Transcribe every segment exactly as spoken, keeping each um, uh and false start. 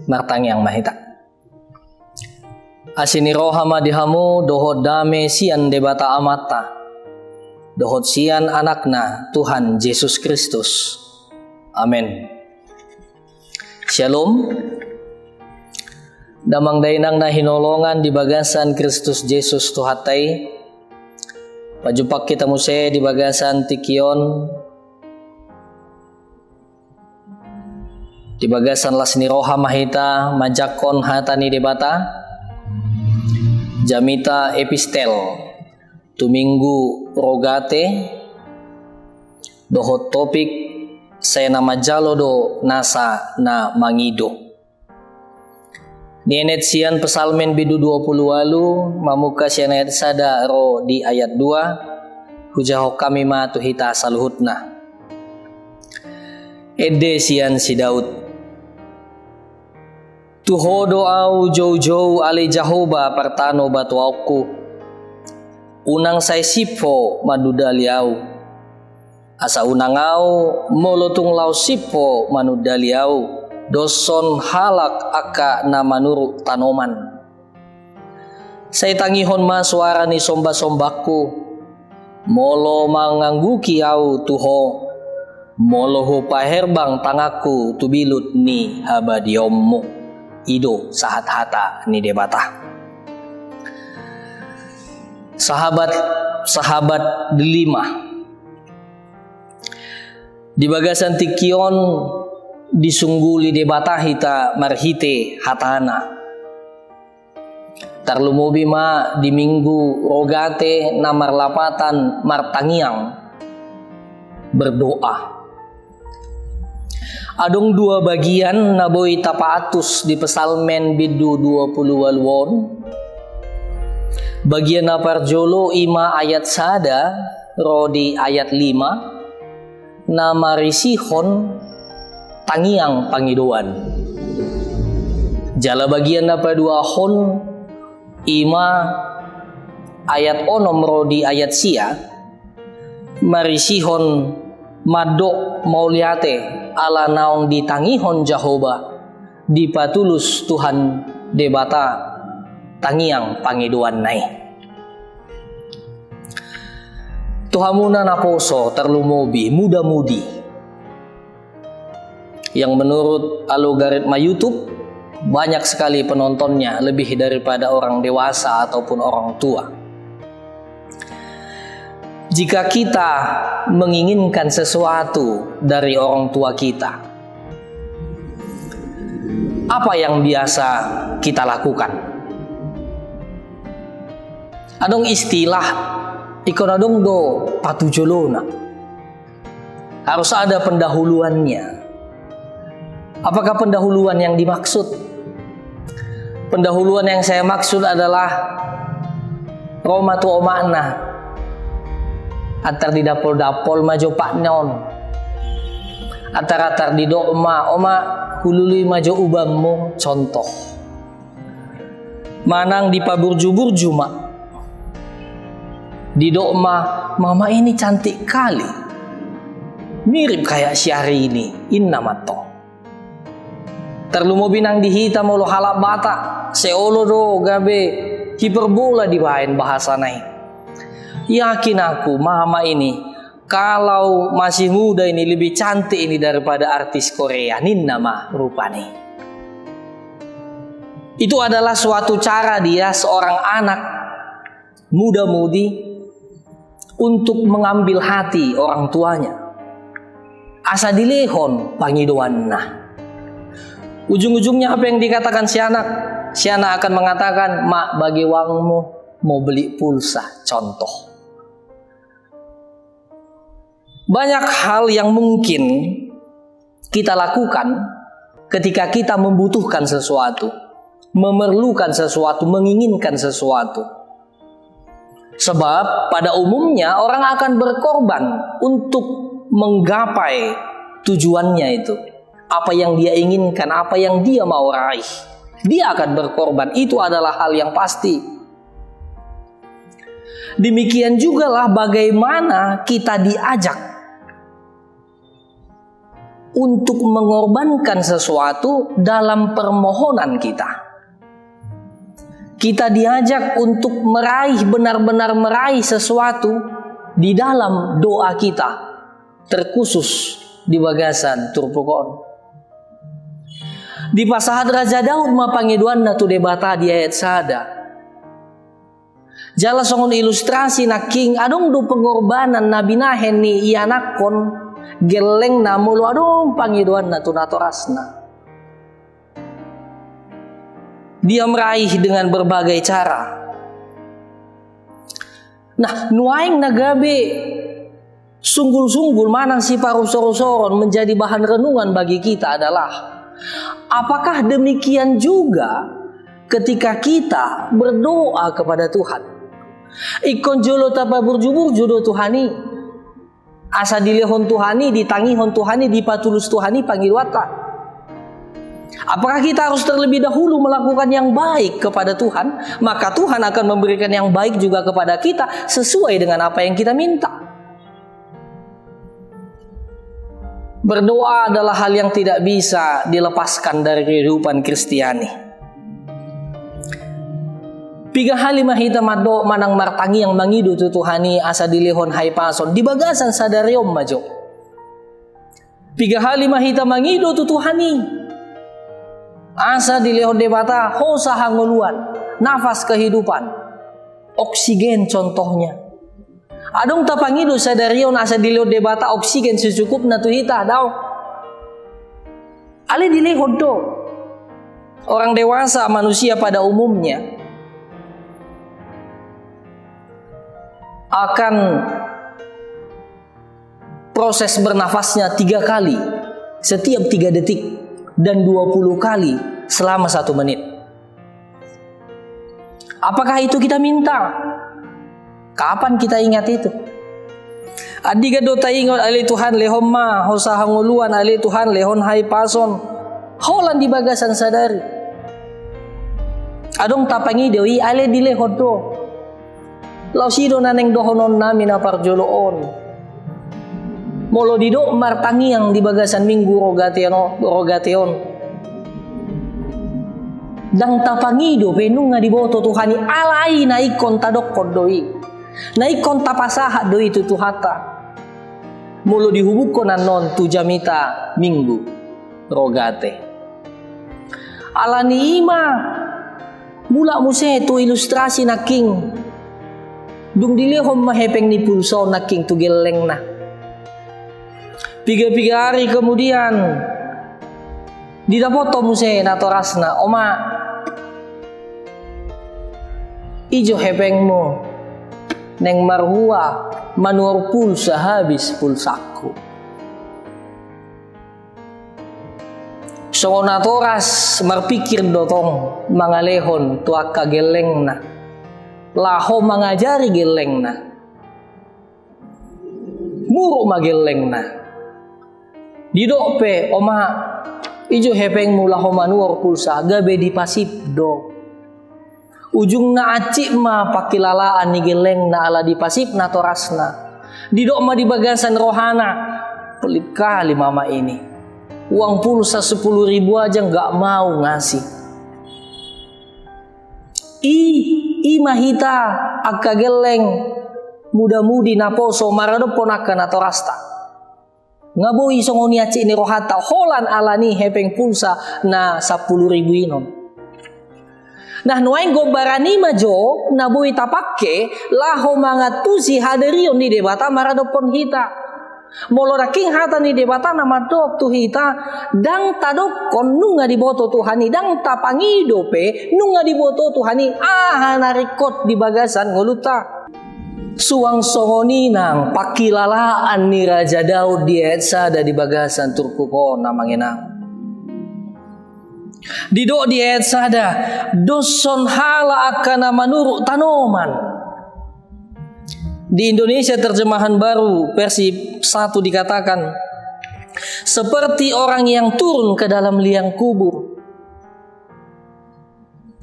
Martangiang ma hita. Asi ni roha ma di hamu dohot dame sian Debata Amanta, dohot sian Anakna Tuhan Jesus Kristus. Amen. Syalom. Damang dainang na hinaholongan di bagasan Kristus Jesus Tuhanta i. Pajumpang hita muse di bagasan tingki on. Di bagasan las ni roha ma hita manjangkon hata ni Debata. Jamita epistel tu Minggu Rogate, dohot topik: Sai na manjalo do nasa na mangido. Nienet sian Psalmen bindu dua pulu ualu, mamungka sian ayat sada ro di ayat dua. Hujahahon hami ma tu hita saluhutna. Ende sian si Daud. Tu Ho do ahu joujou, ale Jahowa, partano batuaonku. Unang sai sip Ho manundali ahu. Asa unang ahu, molo tung laos sip Ho manundali ahu, doshon halak angka na manuruk tanoman. Sai tangihon ma soara ni sombasombangku, molo mangangguhi ahu tu Ho, molo hupaherbang tanganku tu bilut ni habadiaonmu. I do sahat hata ni Debata. Sahabat, sahabat delima. Di bagasan tingki on disungguli Debata hita marhite hatana. Tarlumobi ma di Minggu Rogate na marlapatan martangiang, berdoa. Adong dua bagian na boi tapaantus di Psalmen bindu dua pulu ualu on. Bagian na parjolo i ma ayat sada ro di ayat lima, na marisihon tangiang pangidoan. Jala bagian na paduahon i ma ayat onom ro di ayat sia, marisihon mandok mauliate ala naung ditangihon Jahowa, dipatulus Tuhan Debata tangiang pangidoanna i. Tu hamuna naposo, tarlumobi muda-mudi yang menurut algoritma YouTube banyak sekali penontonnya, lebih daripada orang dewasa ataupun orang tua. Jika kita menginginkan sesuatu dari orang tua kita, apa yang biasa kita lakukan? Adong istilah, ingkon adong do patujolona. Harus ada pendahuluannya. Apakah pendahuluan yang dimaksud? Pendahuluan yang saya maksud adalah ro ma tu omakna. Antar didapol-dapol ma jo patna on. Antar-antar didok ma, "Oma, hulului ma jo ubanmu," contoh. Manang dipaburju-burju ma. Didok ma, "Mama ini cantik kali. Mirip kayak Syahrini," inna ma tong. Tarlumobi nang di hita molo halak Batak, sai olo do gabe hiperbola dibaen bahasana i. "Yakin aku, mama ini, kalau masih muda ini lebih cantik ini daripada artis Korea," ninna ma rupani. Itu adalah suatu cara dia, seorang anak muda-mudi, untuk mengambil hati orang tuanya. Asa dilehon pangidoanna. Ujung-ujungnya apa yang dikatakan si anak? Si anak akan mengatakan, "Mak, bagi uangmu mau beli pulsa," contoh. Banyak hal yang mungkin kita lakukan ketika kita membutuhkan sesuatu, memerlukan sesuatu, menginginkan sesuatu. Sebab pada umumnya orang akan berkorban untuk menggapai tujuannya itu. Apa yang dia inginkan, apa yang dia mau raih, dia akan berkorban. Itu adalah hal yang pasti. Demikian jugalah bagaimana kita diajak. untuk mengorbankan sesuatu dalam permohonan kita. Kita diajak untuk meraih, benar-benar meraih sesuatu di dalam doa kita, terkhusus di bagasan turpuk on. Dipasahat Raja Daud ma pangidoanna tu Debata di ayat sada. Jala songon ilustrasi nangkin, adong do pengorbanan na binahen ni ianakhon gellengna molo adong pangidoanna tu natorasna. Dia meraih dengan berbagai cara. Nah, nuaeng na gabe sunggul-sunggul manang siparusorusoron menjadi bahan renungan bagi kita adalah, apakah demikian juga ketika kita berdoa kepada Tuhan? Ingkon jolo tapaburju-burju do Tuhan i. Asa dilehon Tuhan i, ditangihon Tuhan i, dipatulus Tuhan i pangidoanta. Apakah kita harus terlebih dahulu melakukan yang baik kepada Tuhan, maka Tuhan akan memberikan yang baik juga kepada kita sesuai dengan apa yang kita minta? Berdoa adalah hal yang tidak bisa dilepaskan dari kehidupan Kristiani. Piga hali ma hita mandok manang martangiang mangido tu Tuhan i asa dilehon hahipason di bagasan sadari on ma jo. Piga hali ma hita mangido tu Tuhan i asa dilehon Debata hosa hangoluan, nafas kehidupan, oksigen contohnya. Adong tapangido sadari on asa dilehon Debata oksigen secukupna tu hita? Daong. Alai dilehon do. Orang dewasa, manusia pada umumnya, akan proses bernafasnya tiga kali setiap tiga detik dan dua puluh kali selama satu menit. Apakah itu kita minta? Kapan kita ingat itu? Andigan do taingot, ale Tuhan, lehon ma hosa hangoluan, ale Tuhan, lehon hahipason. Holan di bagasan sadari. Adong tapangido i, ale dilehon do. Laos i do na naeng dohononnami na parjolo on. Molo didok martangiang di bagasan Minggu Rogate on, Rogate on, ndang tapangido pe nunga diboto Tuhan i, alai na ingkon tadokkon do i. Na ingkon tapasahat do i tu Tuhanta. Molo dihubungkon annon tu jamita Minggu Rogate. Alani i ma, mulak muse tu ilustrasi nangkin. Dung dilehon ma hepeng ni pulsa on nangkin tu gellengna. Piga-piga ari kemudian, didapothon muse natorasna, "Oma, i jo hepengmu, naeng marhua manuhor pulsa, habis pulsangku." Songon natoras marpikir do tong mangalehon tu angka gellengna, laho mangajari gellengna. Muruk ma gellengna. Didok pe, "Oma, i jo hepengmu laho manuhor pulsa," gabe dipasip do. Ujungna hansit ma pangkilalaan ni gellengna ala dipasip natorasna. Didok ma di bagasan rohana, "Pelit kali mama ini. Uang pulsa sepuluh ribu aja nggak mau ngasih." I, i ma hita angka gelleng, muda-mudi naposo maradophon angka natorasta. Nga boi songon i hansit ni rohanta holan alani hepeng pulsa na sampulu ribu inon. Nah, nuaeng gombaran i ma jo na boi tapangke laho mangantusi hadirion ni Debata maradophon hita. Molo nangkin hata ni Debata na mandok tu hita, ndang tadokkon nunga diboto Tuhan i, ndang tapangido pe nunga diboto Tuhan i aha na ringkot di bagasan ngolunta. Suang songon i nang pangkilalaan ni Raja Daud di ayat sada di bagasan turpuk on, amang inang. Didok di ayat sada, doshon halak angka na manuruk tanoman. Di Indonesia terjemahan baru versi satu dikatakan, seperti orang yang turun ke dalam liang kubur.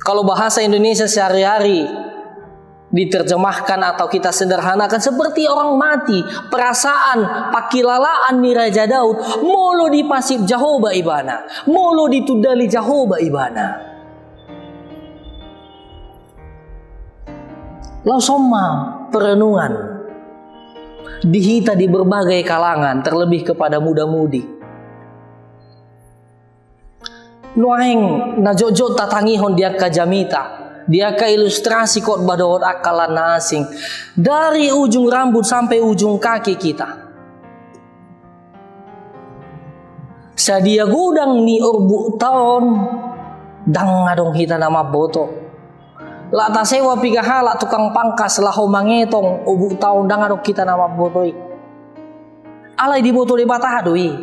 Kalau bahasa Indonesia sehari-hari, Diterjemahkan atau kita sederhanakan seperti orang mati, perasaan, pangkilalaan ni Raja Daud, molo dipasip Jahowa ibana, molo ditundali Jahowa ibana. Laos on ma perenungan di hita di berbagai kalangan, terlebih kepada muda-mudi. Nuaeng na jotjot tatangihon di angka jamita, di angka ilustrasi khotbah dohot angka lan na asing, dari ujung rambut sampai ujung kaki kita. Sadia godang ni orbukta on, ndang adong hita na mamboto. Lak tasewa piga halak tukang pangkas laho mangetong orbukta on, ndang adong hita na mamboto i. Alai diboto Debata do i.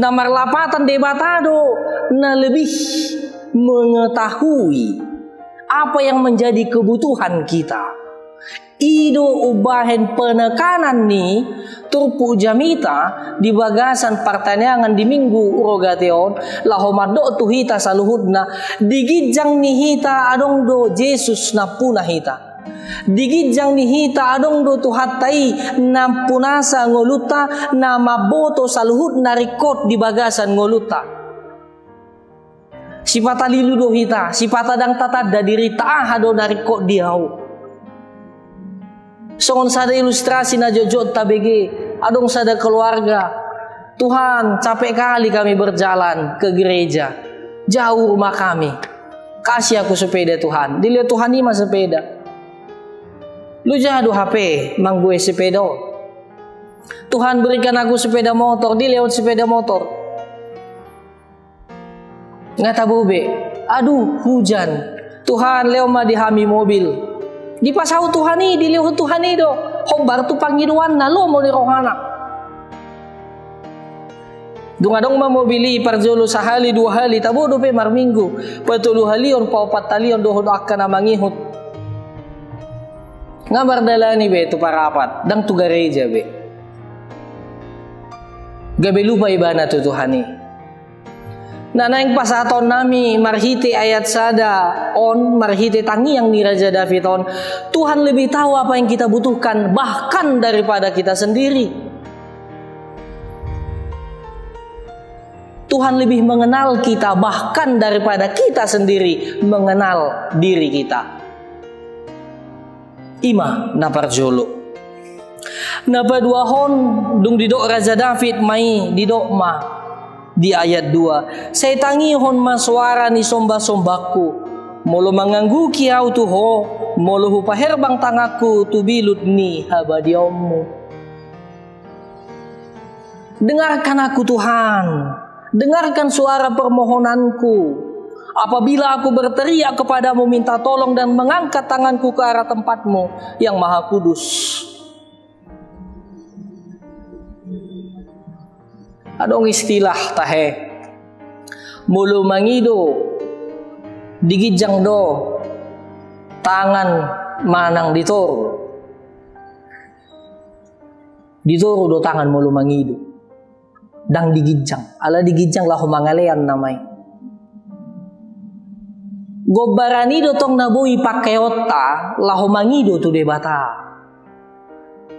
Na marlapatan Debata do na lebih mengetahui apa yang menjadi kebutuhan kita. I do umbahen penekanan ni turpuk jamita di bagasan partangiangan di Minggu Rogate on, laho mandok tu hita saluhutna, di ginjang ni hita adong do Jesus nampuna hita. Di ginjang ni hita adong do Tuhanta i nampunasa ngolunta, na mamboto saluhut na ringkot di bagasan ngolunta. Sipata lilu do hita, sipata ndang tatanda dirinta aha do na ringkot di ahu. Songon sada ilustrasi na jotjot tabege, adong sada keluarga, "Tuhan, capek kali kami berjalan ke gereja. Jauh rumah kami. Kasih aku sepeda, Tuhan." Dilehon Tuhan i ma sepeda. Loja do hape manggohi sepeda on. "Tuhan, berikan aku sepeda motor." Dilehon sepeda motor. Nga tabo be. "Aduh, hujan. Tuhan, lehon ma di hami mobil." Dipasaut Tuhan i, dilehon Tuhan i do. Hombar tu pangidoanna, lomo ni rohana. Dung adong ma mobil i, parjolo sahali, dua hali, tabo dope marminggu, patolu halion, paopat halion, dohot angka na mangihut. Nga mardalani be tu Parapat, ndang tu gareja be. Gabe lupa ibana tu Tuhan i. Na naeng pasahatonnami marhite ayat sada on, marhite tangiang ni Raja David on, Tuhan lebih tahu apa yang kita butuhkan, bahkan daripada kita sendiri. Tuhan lebih mengenal kita, bahkan daripada kita sendiri mengenal diri kita. I ma na parjolo. Na paduahon, dung didok Raja David ma i, didok ma di ayat dua, "Sai tangihon ma soara ni sombasombangku, molo mangangguhi ahu tu Ho, molo hupaherbang tanganku tu bilut ni habadiaonmu." Dengarkan aku, Tuhan. Dengarkan suara permohonanku. Apabila aku berteriak kepada-Mu, minta tolong dan mengangkat tanganku ke arah tempat-Mu yang Maha Kudus. Adong istilah tahe. Molo mangido, di ginjang do tangan manang di toru. Di toru do tangan molo mangido. Ndang di ginjang. Ala di ginjang laho mangalean nama i. Gombaran i do tong na boi pangkeonta laho mangido tu Debata.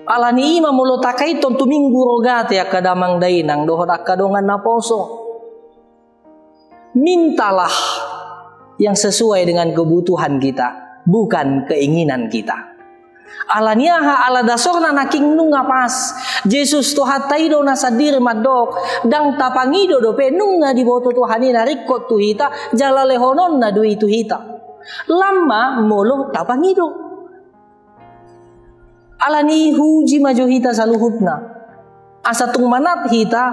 Ala ni i ma molo takaithon tu Minggu Rogate angka damang dainang dohot angka dongan naposo. Mintalah yang sesuai dengan kebutuhan kita, bukan keinginan kita. Ala ni aha? Ala dasorna nangkin nunga pas. Jesus Tuhanta i do na sandiri mandok, ndang tapangido dope nunga diboto Tuhan i na ringkot tu hita, jala lehononna do i tu hita. Lam ma molo tapangido. Ala ni i huuji ma jo hita saluhutna. Asa tung manat hita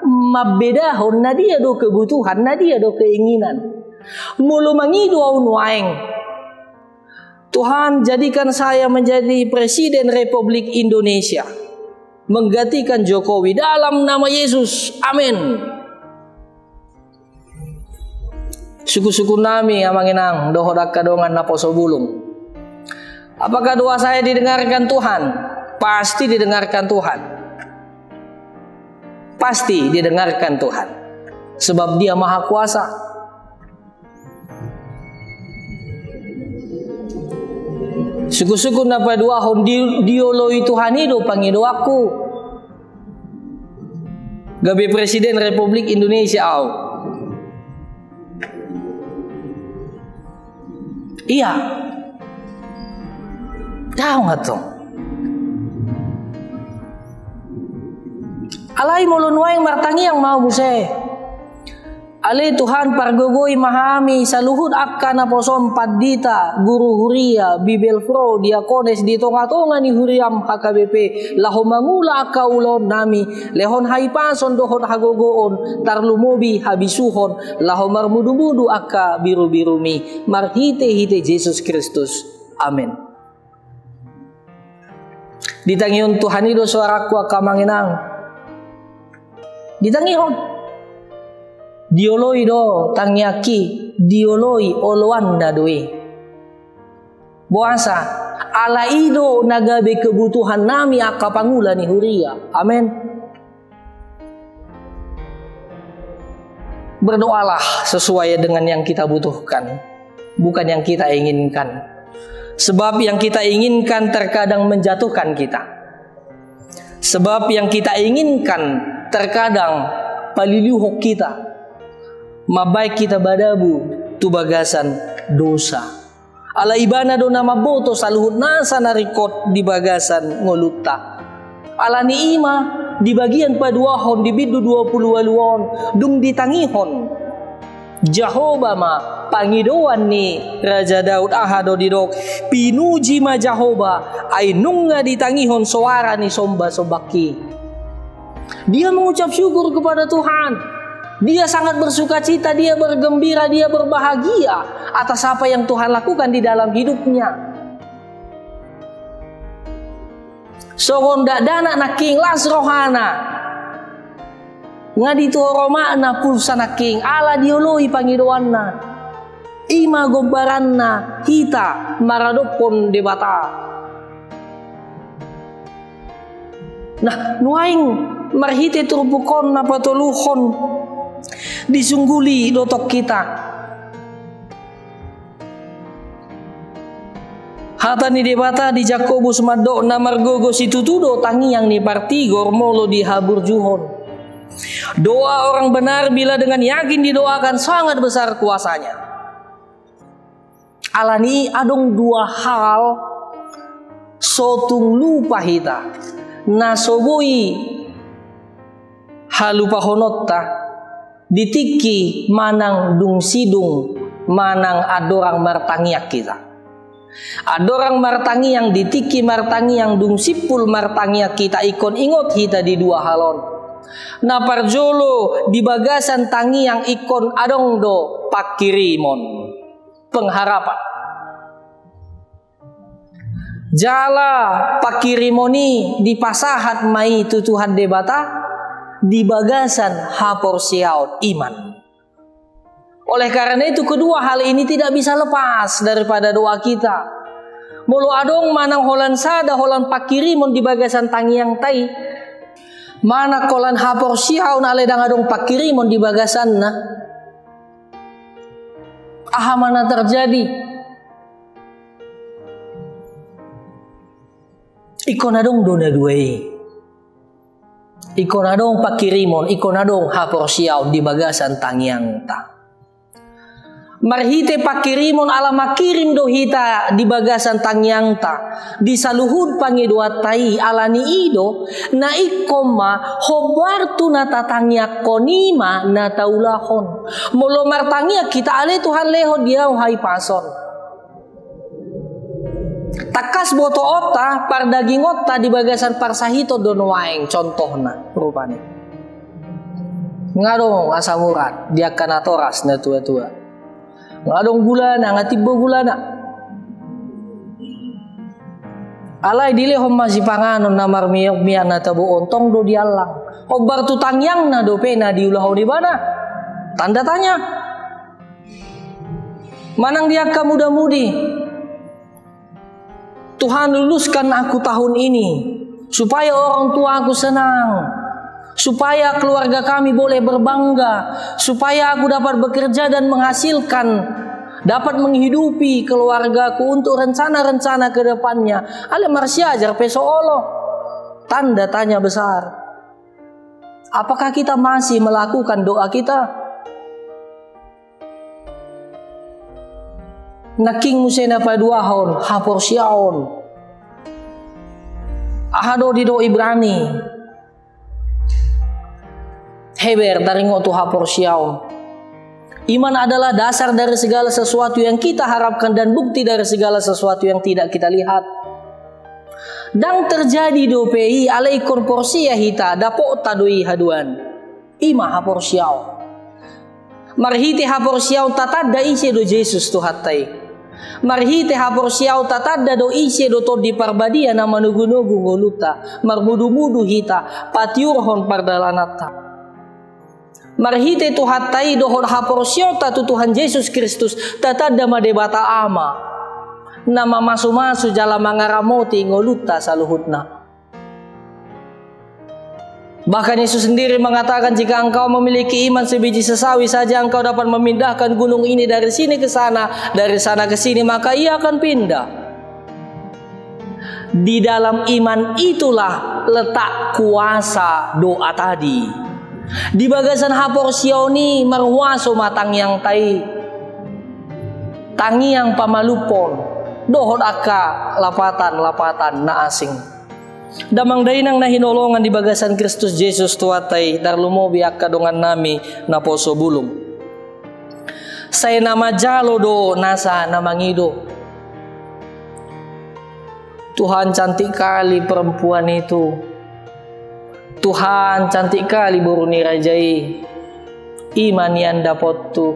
mambedahon na dia do kebutuhan, na dia do keinginan. Molo mangido ahu nuaeng, "Tuhan, jadikan saya menjadi Presiden Republik Indonesia, menggantikan Jokowi, dalam nama Yesus. Amin." Suku-suku nami, amang inang, dohot angka dongan naposo bulung. Apakah doa saya didengarkan Tuhan? Pasti didengarkan Tuhan. Pasti didengarkan Tuhan. Sebab Dia Maha Kuasa. Sungkun-sungkun na paduahon, di, dioloi Tuhan i do pangidoanku. Gabe Presiden Republik Indonesia au. Ia. Daong antong. Alai molo nuaeng martangiang ma au muse. Ale Tuhan, pargogoi ma hami saluhut angka naposom pandita, guru huria, bibelvrouw, diakones di tonga-tonga ni huriam H K B P, laho mangula angka ulaonnami, lehon hahipason dohot hagogoon, tarlumobi habisuhon, laho marmudu-mudu angka biru-birumi, marhite-hite Jesus Kristus. Amen. Ditangihon Tuhan i do soarangku angka amang inang. Ditangihon. Dioloi do tangiangki, dioloi oloanna do i. Boasa, ala i do na gabe kebutuhannami angka pangula ni huria. Amen. Berdoalah sesuai dengan yang kita butuhkan, bukan yang kita inginkan. Sebab yang kita inginkan terkadang menjatuhkan kita. Sebab yang kita inginkan terkadang paliluhon kita. Mambahen hita madabu tu bagasan dosa. Ala Ibana do na mamboto saluhut nasa na ringkot di bagasan ngolunta. Ala ni i ma di bagian paduahon di bindu dua pulu ualu on dung ditangihon Jahowa ma pangidoan ni Raja Daud, aha do didok, pinuji ma Jahowa, ai nunga ditangihon soara ni somba-sombangki. Dia mengucap syukur kepada Tuhan. Dia sangat bersukacita, dia bergembira, dia berbahagia atas apa yang Tuhan lakukan di dalam hidupnya. Songon dakdanak nangkin las rohana. Nga dituhor omakna pulsa nangkin, ala dioloi pangidoanna. I ma gombaranna hita maradophon Debata. Nah, nuaeng marhite turpuk on na patoluhon disungguli do tong hita. Hata ni Debata di Jakobus mandok, na margogo situtu do tangiang ni partigor molo dihaburjuhon. Doa orang benar bila dengan yakin didoakan sangat besar kuasanya. Ala ni i adong dua hal so tung lupa hita, na so boi halupahononta di tingki manang dung sidung manang andorang martangiang hita. Andorang martangiang, di tingki martangiang, dung simpul martangiang hita, ingkon ingot hita di dua hal on. Na parjolo, di bagasan tangiang ingkon adong do pangkirimon, pengharapan. Jala pangkirimon i dipasahat ma i tu Tuhan Debata di bagasan haporseaon, iman. Oleh karena itu, kedua hal ini tidak bisa lepas daripada doa kita. Molo adong manang holan sada, holan pangkirimon di bagasan tangiangta i, manang holan haporseaon alai ndang adong pangkirimon di bagasanna, aha ma na terjadi? Ingkon adong do na dua i. Ingkon adong pangkirimon, ingkon adong haporseaon di bagasan tangiangta. Marhite pangkirimon ala mangkirim do hita di bagasan tangiangta, di saluhut pangidoanta i, ala ni i do, na ingkon ma hombar tu na tatangiangkon i ma na taulahon. Molo martangiang hita, ale Tuhan, lehon di ahu hahipason. Tangkas botoonta, pardagingonta di bagasan parsahiton do nuaeng, contohna, rupani. Nga adong asam urat di angka natoras, natua-tua. Nga adong gulana, nga timbo gulana. Alai dilehon ma sipanganon na marmiak-miak na tabo on, tong do diallang. Hombar tu tangiangna dope na diulahon ibana. Tanda tanya. Manang di angka muda-mudi, Tuhan, luluskan aku tahun ini, supaya orang tua aku senang, supaya keluarga kami boleh berbangga, supaya aku dapat bekerja dan menghasilkan Dapat menghidupi keluargaku untuk rencana-rencana ke depannya. Alai marsiajar pe so olo. Tanda tanya besar. Apakah kita masih melakukan doa kita? Nangkin muse na paduahon, haporseaon. Aha do didok Ibrani? Heber, taringot tu haporseaon. Iman adalah dasar dari segala sesuatu yang kita harapkan dan bukti dari segala sesuatu yang tidak kita lihat. Ndang terjadi dope i, alai ingkon porsea hita, dapotta do i haduan. I ma haporseaon. Marhite haporseaon tatanda ise do Jesus Tuhanta i. Marhite haporseaon tatanda do ise do Tondi Parbadia na manogunogu ngolunta, marmudumudu hita, patiurhon pardalananta. Marhite Tuhanta i dohot haporseaonta tu Tuhan Jesus Kristus, tatanda ma Debata Ama, na mamasumasu jala mangaramoti ngolunta saluhutna. Bahkan Yesus sendiri mengatakan, "Jika engkau memiliki iman sebiji sesawi saja, engkau dapat memindahkan gunung ini dari sini ke sana, dari sana ke sini, maka ia akan pindah." Di dalam iman itulah letak kuasa doa tadi. Di bagasan haporseaon i marhuaso ma tangiangta i. Tangiang pamalumhon dohot angka lapatan-lapatan na asing. Damang dainang na hinaholongan di bagasan Kristus Jesus Tuhanta i, tarlumobi angka dongannami naposo bulung. Sai na manjalo do nasa na mangido. Tuhan, cantik kali perempuan itu. Tuhan, cantik kali boru ni raja i. I ma nian dapothu.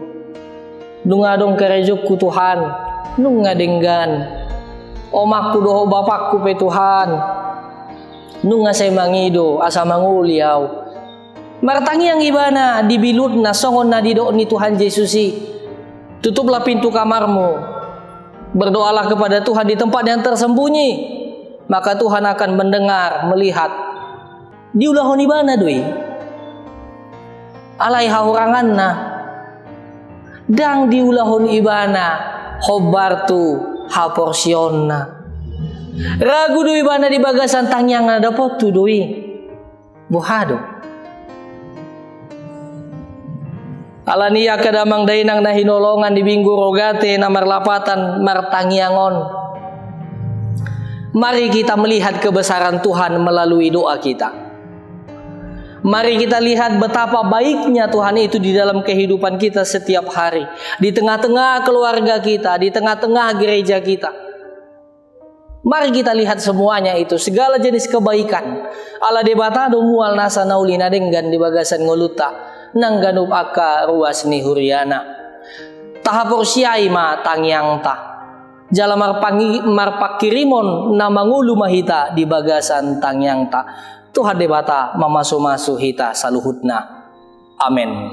Nunga adong karejongku, Tuhan, nunga denggan. Omakku dohot bapakku pe, Tuhan, nunga sai mangido asa mangoli au. Martangiang ibana di bilutna songon na didok ni Tuhan Jesus i. Tutuplah pintu kamarmu. Berdoalah kepada Tuhan di tempat yang tersembunyi. Maka Tuhan akan mendengar, melihat. Diulahon ibana do i. Alai hahuranganna, ndang diulahon ibana hombar tu haporseaonna. Ragu do ibana di bagasan tangiangna, dapothu do i. Boha do? Alani i angka damang dainang na hinaholongan di Minggu Rogate na marlapatan martangiang on, mari kita melihat kebesaran Tuhan melalui doa kita. Mari kita lihat betapa baiknya Tuhan itu di dalam kehidupan kita setiap hari, di tengah-tengah keluarga kita, di tengah-tengah gereja kita. Mari kita lihat semuanya itu, segala jenis kebaikan. Ala Debata do mual nasa na uli na denggan di bagasan ngolunta nang ganup angka ruas ni huriana. Tahaporseai ma tangiangta. Jala marpangi-, marpanghirimon na mangolu ma hita di bagasan tangiangta. Tuhan Debata mamasumasu hita saluhutna. Amen.